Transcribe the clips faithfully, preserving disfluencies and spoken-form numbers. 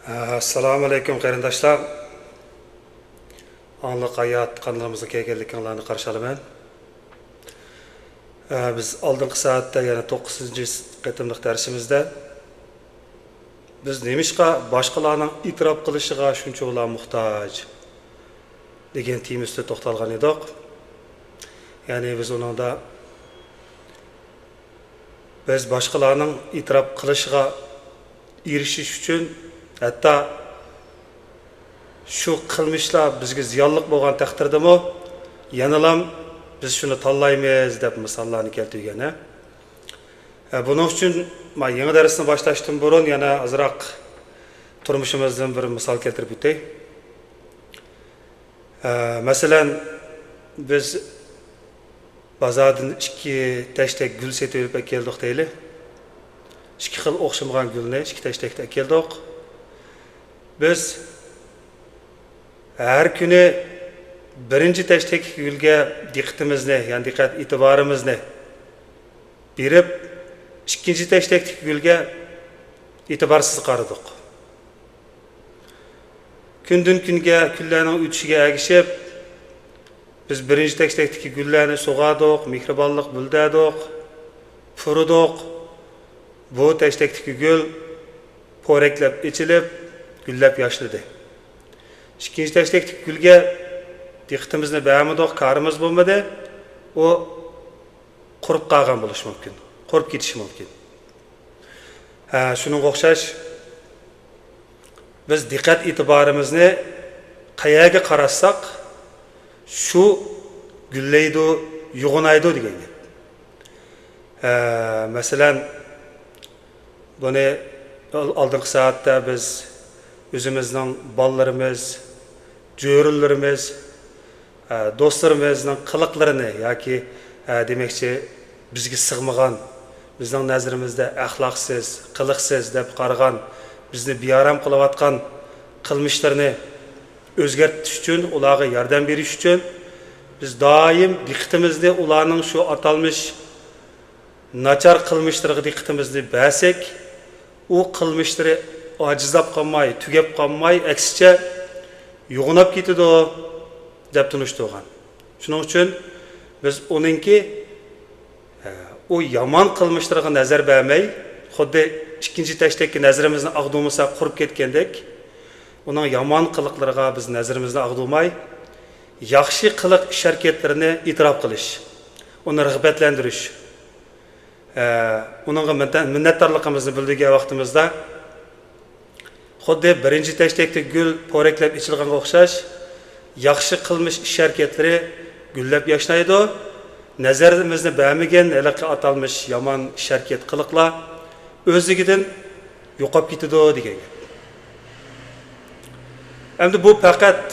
ئەسسالامۇ ئەلەيكۇم، قېرىنداشلار. ئاڭلىق ھايات قانىلىمىزغا كەلگەنلىكىڭلارنى قارشى ئالىمەن. ئە، بىز ئالدىنقى سائەتتە، يەنى توققۇزىنچى قېتىملىق دەرسىمىزدە، بىز نېمىشقا باشقىلارنىڭ ئېتىراپ قىلىشىغا شۇنچىۋالا موھتاج دېگەن تېما ئۈستىدە توختالغان ئىدۇق. يەنى بىز ئۇنىڭدا بىز باشقىلارنىڭ ئېتىراپ قىلىشىغا ئېرىشىش ئۈچۈن، ھەتتا شۇ قىلمىشلار بىزگە زىيانلىق بولغان تەقدىردىمۇ، يەنىلام بىز شۇنى تاللايمىز دەپ مىساللارنى كەلتۈرگەن. ھە، بۇنىڭ ئۈچۈن مانا يېڭى دەرسنى باشلاشتىن بۇرۇن يەنە ئازراق تۇرمۇشىمىزدىن بىر مىسال كەلتۈرۈپ ئۆتەي. ھە، مەسىلەن، بىز بازاردىن ئىككى تەشتەك گۈل سېتىۋېلىپ ئەكەلدۇق دەيلى. ئىككى خىل ئوخشىمىغان گۈلنى ئىككى تەشتەكتە ئەكەلدۇق. بىز ھەر كۈنى بىرىنچى تەشتەكتىكى گۈلگە دىققىتىمىزنى، يەنى دىققەت ئېتىبارىمىزنى بېرىپ، ئىككىنچى تەشتەكتىكى گۈلگە ئېتىبارسىز قارىدۇق. كۈندىن كۈنگە، كۈنلەرنىڭ ئۆتۈشىگە ئەگىشىپ، بىز بىرىنچى تەشتەكتىكى گۈللەرنى سۇغاردۇق، مېھرىبانلىق بىلدۈردۇق، پۇرىدۇق. بۇ تەشتەكتىكى گۈل پورەكلەپ ئېچىلىپ، گۈللەپ ياشنىدى. ئىككىنچى تەشتەكتىكى گۈلگە دىققىتىمىزنى بەرمىدۇق، كارىمىز بولمىدى. ئۇ قۇرۇپ قالغان بولۇشى مۇمكىن، قۇرۇپ كېتىشى مۇمكىن. ھە، شۇنىڭغا ئوخشاش، بىز دىققەت ئېتىبارىمىزنى قەيەرگە قاراتساق، شۇ گۈللەيدۇ، يوغىنايدۇ دېگەن گەپ. ھە، مەسىلەن، بۇنى ئال-، ئالدىنقى سائەتتە بىز ئۆزىمىزنىڭ بالىلىرىمىز، جۆرىلىرىمىز، ئە، دوستلىرىمىزنىڭ قىلىقلىرىنى ياكى، ئە، دېمەكچى، بىزگە سىغمىغان، بىزنىڭ نەزىرىمىزدە ئەخلاقسىز، قىلىقسىز دەپ قارىغان، بىزنى بىئارام قىلىۋاتقان قىلمىشلىرىنى ئۆزگەرتىش ئۈچۈن، ئۇلارغا ياردەم بېرىش ئۈچۈن بىز دائىم دىققىتىمىزنى ئۇلارنىڭ شۇ ئاتالمىش ناچار قىلمىشلىرىغا دىققىتىمىزنى بەرسەك، ئۇ قىلمىشلىرى ئاجىزلاپ قالماي، تۈگەپ قالماي، ئەكسىچە يوغىناپ كېتىدۇ، دەپ تونۇشتۇرغان. شۇنىڭ ئۈچۈن بىز ئۇنىڭكى، ئە، ئۇ يامان قىلمىشلىرىغا نەزەر بەرمەي، خۇددى ئىككىنچى تەشتەككە نەزىرىمىزنى ئاغدۇرمىساق قۇرۇپ كەتكەندەك، ئۇنىڭ يامان قىلىقلىرىغا بىز نەزىرىمىزنى ئاغدۇرماي، ياخشى قىلىق ئىش-ھەرىكەتلىرىنى ئېتىراپ قىلىش، ئۇنى رىغبەتلەندۈرۈش، ئە، ئۇنىڭغا مىننەت-، مىننەتدارلىقىمىزنى بىلدۈرگەن ۋاقتىمىزدا، خۇددى بىرىنچى تەشتەكتە گۈل پورەكلەپ ئېچىلغانغا ئوخشاش، ياخشى قىلمىش ئىش-ھەرىكەتلىرى گۈللەپ ياشنايدۇ. نەزىرىمىزنى بەرمىگەن ھېلىقى ئاتالمىش يامان ئىش-ھەرىكەت، قىلىقلار ئۆزلۈكىدىن يوقاپ كېتىدۇ دېگەن گەپ. ئەمدى بۇ پەقەت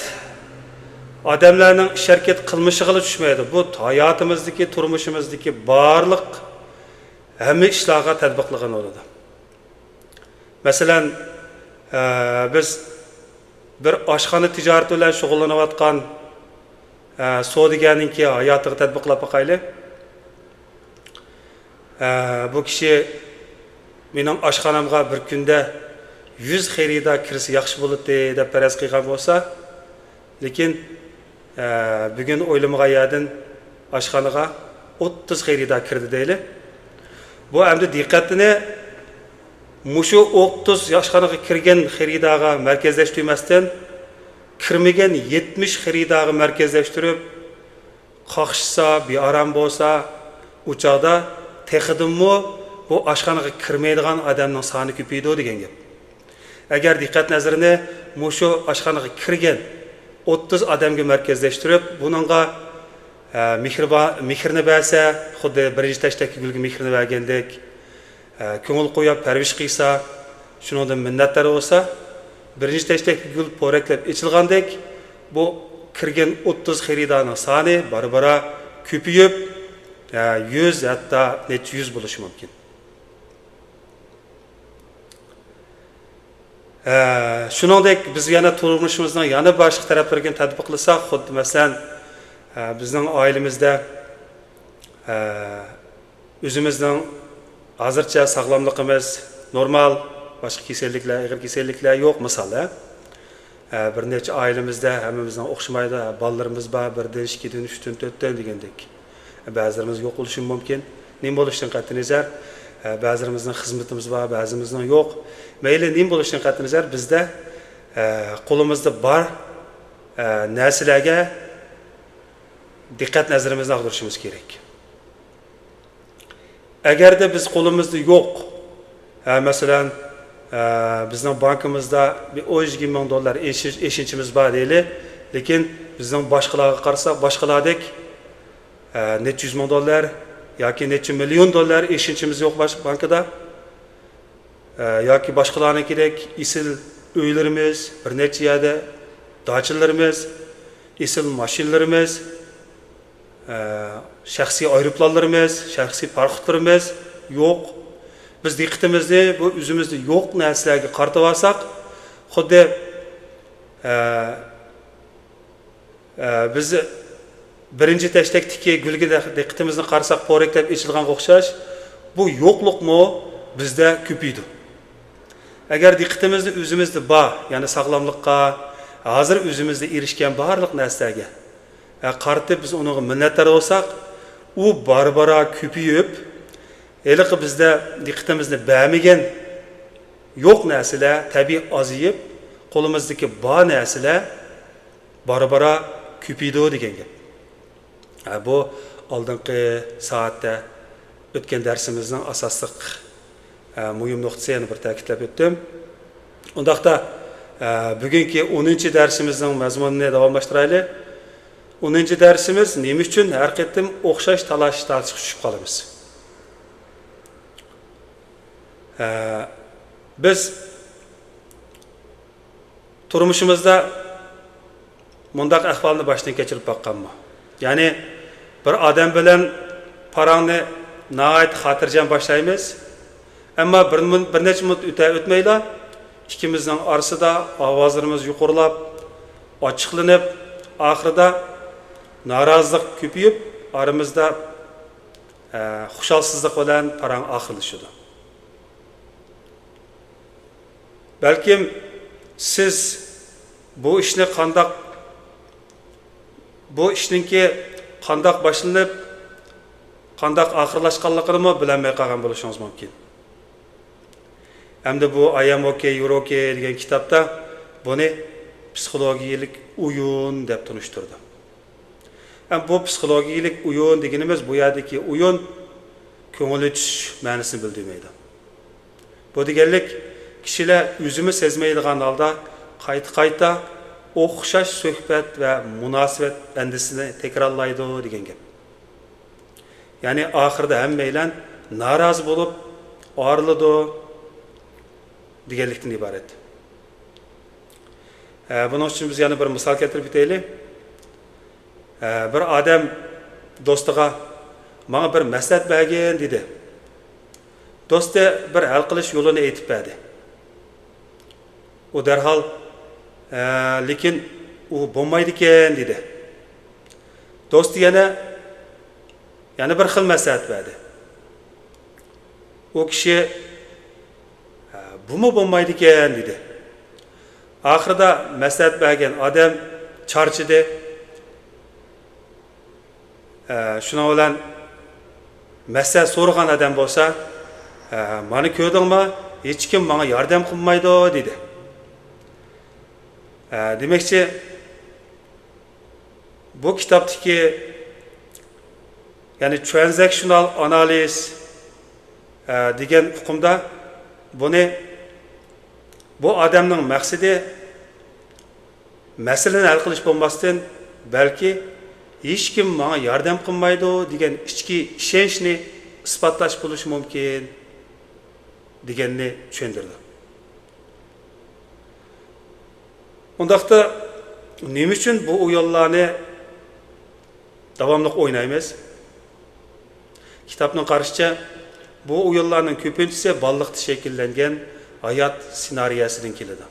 ئادەملەرنىڭ ئىش-ھەرىكەت قىلمىشىغىلا چۈشمەيدۇ. بۇ ھاياتىمىزدىكى، تۇرمۇشىمىزدىكى بارلىق ھەممە ئىشلارغا تەتبىقلىغان بولىدۇ. مەسىلەن، ئە، بىز بىر ئاشخانا تىجارىتى بىلەن شۇغۇللىنىۋاتقان، ئە، سودىگەرنىڭكى ھاياتىغا تەتبىقلاپ باقايلى. ئە، بۇ كىشى مېنىڭ ئاشخانامغا بىر كۈندە يۈز خېرىدار كىرسە ياخشى بولاتتى دەپ پەرەز قىلغان بولسا، لېكىن، ئە، بۈگۈن ئويلىمىغان يەردىن ئاشخانىغا ئوتتۇز خېرىدار كىردى دەيلى. بۇ ئەمدى دىققەتنى مۇشۇ ئوتتۇز ئاشخانىغا كىرگەن خېرىدارغا مەركەزلەشتۈرمەستىن، كىرمىگەن يەتمىش خېرىدارغا مەركەزلەشتۈرۈپ، قاقشىسا، بىئارام بولسا، ئۇ چاغدا تېخىدىنمۇ بۇ ئاشخانىغا كىرمەيدىغان ئادەمنىڭ سانى كۆپىيىدۇ دېگەن گەپ. ئەگەر دىققەت نەزىرىنى مۇشۇ ئاشخانىغا كىرگەن ئوتتۇز ئادەمگە مەركەزلەشتۈرۈپ، بۇنىڭغا، ئە، مېھرىبا-، مېھرىنى بەرسە، خۇددى بىرىنچى تەشتەككە گۈلگە مېھرىنى بەرگەندەك، ئە، كۆڭۈل قويۇپ پەرۋىش قىلسا، شۇنىڭدىن مىننەتدار بولسا، بىرىنچى تەشتەكتە گۈل پورەكلەپ ئېچىلغاندەك، بۇ كىرگەن ئوتتۇز خېرىدارنىڭ سانى بارا-بارا كۆپىيىپ، ئە، يۈز، ھەتتا نەچچە يۈز بولۇشى مۇمكىن. ئە، شۇنىڭدەك بىز يەنە تۇرمۇشىمىزنىڭ يەنە باشقا تەرەپلىرىگە تەتبىقلىساق، خۇددى مەسىلەن، ئە، بىزنىڭ ئائىلىمىزدە، ئە، ئۆزىمىزنىڭ ھازىرچە ساغلاملىقىمىز نورمال، باشقا كېسەللىكلەر، ئېغىر كېسەللىكلەر يوق، مىسال، ھە. ئە، بىر نەچچە ئائىلىمىزدە ھەممىمىزنىڭ ئوخشىمايدۇ، ھە، بالىلىرىمىز بار، بىردىن، ئىككىدىن، ئۈچتىن، تۆتتىن دېگەندەك. بەزىلىرىمىز يوق بولۇشى مۇمكىن. نېمە بولۇشىدىن قەتئىينەزەر، ئە، بەزىلىرىمىزنىڭ خىزمىتىمىز بار، بەزىمىزنىڭ يوق. مەيلى، نېمە بولۇشىدىن قەتئىينەزەر، بىزدە، ئە، قولىمىزدا بار، ئە، نەرسىلەرگە دىققەت نەزىرىمىزنى ئاغدۇرۇشىمىز كېرەك. ئەگەردە بىز قولىمىزدا يوق، ھە، مەسىلەن، ھە، بىزنىڭ بانكىمىزدا بىر ئون يىگىرمە مىڭ دوللار ئېشىنچ-، ئېشىنچىمىز بار دەيلى، لېكىن بىزنىڭ باشقىلارغا قارىساق، باشقىلاردەك، ھە، نەچچە يۈز مىڭ دوللار ياكى نەچچە مىليون دوللار ئېشىنچىمىز يوق باش-، بانكىدا. ئە، ياكى باشقىلارنىڭكىدەك ئېسىل ئۆيلىرىمىز، بىر نەچچە يەردە داچىلىرىمىز، ئېسىل ماشىنىلىرىمىز، ئە، شەخسىي ئايروپىلانلىرىمىز، شەخسىي پاراخوتلىرىمىز يوق. بىز دىققىتىمىزنى بۇ ئۆزىمىزدە يوق نەرسىلەرگە قارىتىۋالساق، خۇددى، ئە، ئە، بىز بىرىنچى تەشتەكتىكى گۈلگە دىق-، دىققىتىمىزنى قارىساق، پورەكلەپ ئېچىلغانغا ئوخشاش، بۇ يوقلۇقمۇ بىزدە كۆپىيىدۇ. ئەگەر دىققىتىمىزنى ئۆزىمىزدە بار، يەنى ساغلاملىققا، ھازىر ئۆزىمىزدە ئېرىشكەن بارلىق نەرسىلەرگە، ئە، قارىتىپ بىز ئۇنىڭغا مىننەتدار بولساق، ئۇ بارا-بارا كۆپىيىپ، ھېلىقى بىزدە دىققىتىمىزنى بەرمىگەن يوق نەرسىلەر تەبىئىي ئازىيىپ، قولىمىزدىكى بار نەرسىلەر بارا-بارا كۆپىيىدۇ دېگەن گەپ. ھە، بۇ ئالدىنقى سائەتتە ئۆتكەن دەرسىمىزنىڭ ئاساسلىق، ھە، مۇھىم نۇقتىسى، يەنە بىر تەكىتلەپ ئۆتتۈم. ئۇنداقتا، ھە، بۈگۈنكى ئونىنچى دەرسىمىزنىڭ مەزمۇنىنى داۋاملاشتۇرايلى. ئونىنچى دەرسىمىز، نېمە ئۈچۈن ھەر قېتىم ئوخشاش تالاش-تارتىشقا چۈشۈپ قالىمىز؟ ھە، بىز تۇرمۇشىمىزدا مۇنداق ئەھۋالنى باشتىن كەچۈرۈپ باققانمۇ؟ يەنى بىر ئادەم بىلەن پاراڭنى ناھايىتى خاتىرجەم باشلايمىز. ئەمما بىر مىن-، بىر نەچچە مىنۇت ئۆتە-، ئۆتمەيلا ئىككىمىزنىڭ ئارىسىدا ئاۋازلىرىمىز يۇقىرىلاپ، ئاچچىقلىنىپ، ئاخىرىدا نارازىلىق كۆپىيىپ، ئارىمىزدا، ئە، خۇشالسىزلىق بىلەن پاراڭ ئاخىرلىشىدۇ. بەلكىم سىز بۇ ئىشنى قانداق، بۇ ئىشنىڭكى قانداق باشلىنىپ، قانداق ئاخىرلاشقانلىقىنىمۇ بىلەلمەي قالغان بولۇشىڭىز مۇمكىن. ئەمدى بۇ «I am okay, you're okay» دېگەن كىتابتا بۇنى پسىخولوگىيەلىك ئويۇن دەپ تونۇشتۇرىدۇ. ئەم، بۇ پسىخولوگىيەلىك ئويۇن دېگىنىمىز، بۇ يەردىكى ئويۇن كۆڭۈل ئېچىش مەنىسىنى بىلدۈرمەيدۇ. بۇ دېگەنلىك، كىشىلەر ئۆزىمۇ سەزمەيدىغان ھالدا قايتا-قايتا ئوخشاش سۆھبەت ۋە مۇناسىۋەت ئەندىزىسىنى تەكرارلايدۇ دېگەن گەپ. يەنى ئاخىرىدا ھەممەيلەن نارازى بولۇپ ئايرىلىدۇ دېگەنلىكتىن ئىبارەت. ئە، بۇنىڭ ئۈچۈن بىز يەنە بىر مىسال كەلتۈرۈپ ئۆتەيلى. ئە، بىر ئادەم دوستىغا، «ماڭا بىر مەسلىھەت بەرگىن» دېدى. دوستى بىر ھەل قىلىش يولىنى ئېيتىپ بەردى. ئۇ دەرھال، «ئە، لېكىن ئۇ بولمايدىكەن» دېدى. دوستى يەنە، يەنە بىر خىل مەسلىھەت بەردى. ئۇ كىشى، «ھە، بۇمۇ بولمايدىكەن» دېدى. ئاخىرىدا مەسلىھەت بەرگەن ئادەم چارچىدى. ئە، شۇنىڭ بىلەن مەسلىھەت سورىغان ئادەم بولسا، «ئە، مانا كۆردۈڭما، ھېچكىم ماڭا ياردەم قىلمايدۇ» دېدى. ئە، دېمەكچى، بۇ كىتابتىكى، يەنى ترانزاكشنال ئانالىز، ئە، دېگەن ئۇقۇمدا بۇنى، بۇ ئادەمنىڭ مەقسىتى مەسىلىنى ھەل قىلىش بولماستىن، بەلكى «ھېچكىم ماڭا ياردەم قىلمايدۇ» دېگەن ئىچكى ئىشەنچنى ئىسپاتلاش بولۇشى مۇمكىن دېگەننى چۈشەندۈرىدۇ. ئۇنداقتا نېمە ئۈچۈن بۇ ئويۇنلارنى داۋاملىق ئوينايمىز؟ كىتابنىڭ قارىشىچە، بۇ ئويۇنلارنىڭ كۆپىنچىسى بالىلىقتا شەكىللەنگەن ھايات سېنارىيەسىدىن كېلىدۇ.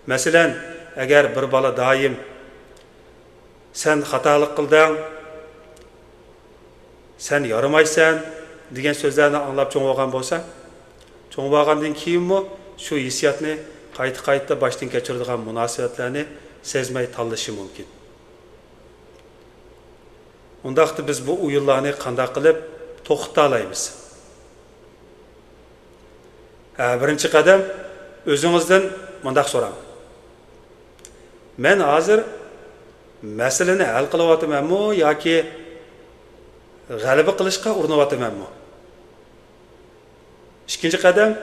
مەسىلەن، ئەگەر بىر بالا دائىم «سەن خاتالىق قىلدىڭ، سەن يارىمايسەن» دېگەن سۆزلەرنى ئاڭلاپ چوڭ بولغان بولسا، چوڭ بولغاندىن كېيىنمۇ شۇ ھېسسىياتنى قايتا-قايتا باشتىن كەچۈرىدىغان مۇناسىۋەتلەرنى سەزمەي تاللىشى مۇمكىن. ئۇنداقتا بىز بۇ ئويۇنلارنى قانداق قىلىپ توختىتالايمىز؟ ھە، بىرىنچى قەدەم، ئۆزىڭىزدىن مۇنداق سوراڭ: مەن ھازىر مەسىلىنى ھەل قىلىۋاتىمەنمۇ ياكى غەلىبە قىلىشقا ئۇرۇنۇۋاتىمەنمۇ؟ ئىككىنچى قەدەم،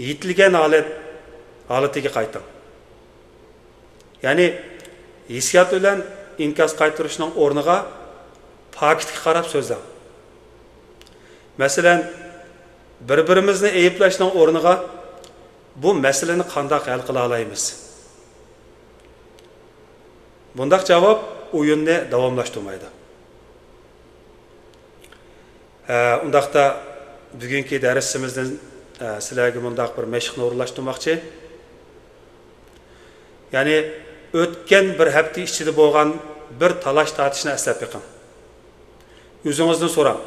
يېتىلگەن ھالەت، ھالىتىگە قايتىڭ. يەنى ھېسسىيات بىلەن ئىنكاس قايتۇرۇشنىڭ ئورنىغا پاكىتقا قاراپ سۆزلەڭ. مەسىلەن، بىر-بىرىمىزنى ئەيىبلەشنىڭ ئورنىغا بۇ مەسىلىنى قانداق ھەل قىلالايمىز؟ بۇنداق جاۋاب ئويۇننى داۋاملاشتۇرمايدۇ. ھە، ئۇنداقتا بۈگۈنكى دەرسىمىزدىن، ھە، سىلەرگە مۇنداق بىر مەشىقنى ئورۇنلاشتۇرماقچى. يەنى ئۆتكەن بىر ھەپتە ئىچىدە بولغان بىر تالاش تارتىشنى ئەسلەپ بېقىڭ. ئۆزىڭىزدىن سوراڭ: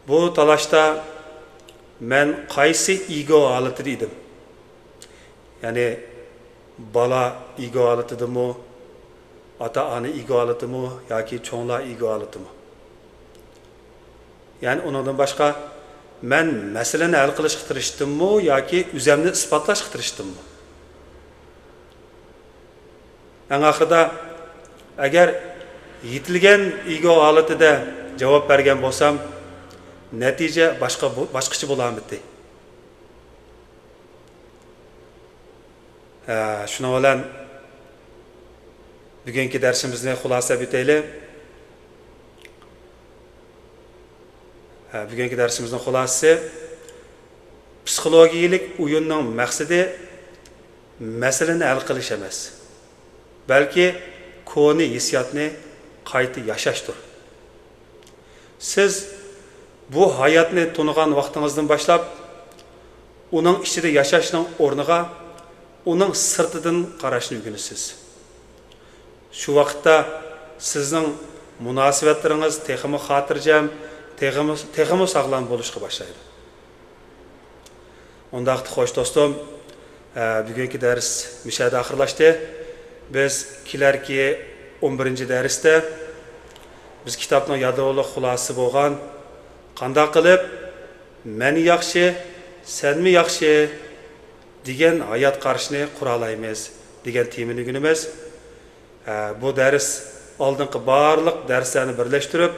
بۇ تالاشتا مەن قايسى ئىگو ھالىتىدە ئىدىم؟ يەنى بالا ئىگو ھالىتىدىمۇ، ئاتا-ئانا ئىگو ھالىتىمۇ ياكى چوڭلار ئىگو ھالىتىمۇ؟ يەنى ئۇنىڭدىن باشقا، مەن مەسىلىنى ھەل قىلىشقا تىرىشتىممۇ ياكى ئۆزەمنى ئىسپاتلاشقا تىرىشتىممۇ؟ ئەڭ ئاخىرىدا، ئەگەر يېتىلگەن ئىگو ھالىتىدە جاۋاب بەرگەن بولسام، نەتىجە باشقا، باشقىچە بولارمىدى؟ ھە، شۇنىڭ بىلەن بۈگۈنكى دەرسىمىزنى خۇلاسىلەپ ئۆتەيلى. ھە، بۈگۈنكى دەرسىمىزنىڭ خۇلاسىسى، پسىخولوگىيەلىك ئويۇننىڭ مەقسىتى مەسىلىنى ھەل قىلىش ئەمەس، بەلكى كونا ھېسسىياتنى قايتا ياشاشتۇر. سىز بۇ ھاياتنى تونۇغان ۋاقتىڭىزدىن باشلاپ، ئۇنىڭ ئىچىدە ياشاشنىڭ ئورنىغا ئۇنىڭ سىرتىدىن قاراشنى ئۆگىنىسىز. شۇ ۋاقىتتا سىزنىڭ مۇناسىۋەتلىرىڭىز تېخىمۇ خاتىرجەم، تېخىمۇ، تېخىمۇ ساغلام بولۇشقا باشلايدۇ. ئۇنداقتا خوش دوستۇم، ئە، بۈگۈنكى دەرس مۇشۇ يەردە ئاخىرلاشتى. بىز كېلەركى ئون بىرىنچى دەرستە بىز كىتابنىڭ يادرولۇق خۇلاسىسى بولغان «قانداق قىلىپ مەن ياخشى، سەنمۇ ياخشى دېگەن ھايات قارىشىنى قۇرالايمىز» دېگەن تېمىنى ئۆگىنىمىز. ئە، بۇ دەرس ئالدىنقى بارلىق دەرسلەرنى بىرلەشتۈرۈپ،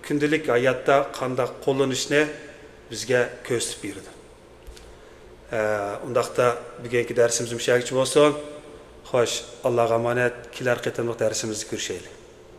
كۈندىلىك ھاياتتا قانداق قوللىنىشنى بىزگە كۆرسىتىپ بېرىدۇ. ئە، ئۇنداقتا بۈگۈنكى دەرسىمىز مۇشۇ يەرگىچە بولسۇن. خوش، ئاللاغا ئامانەت، كېلەر قېتىملىق دەرسىمىزدە كۆرۈشەيلى.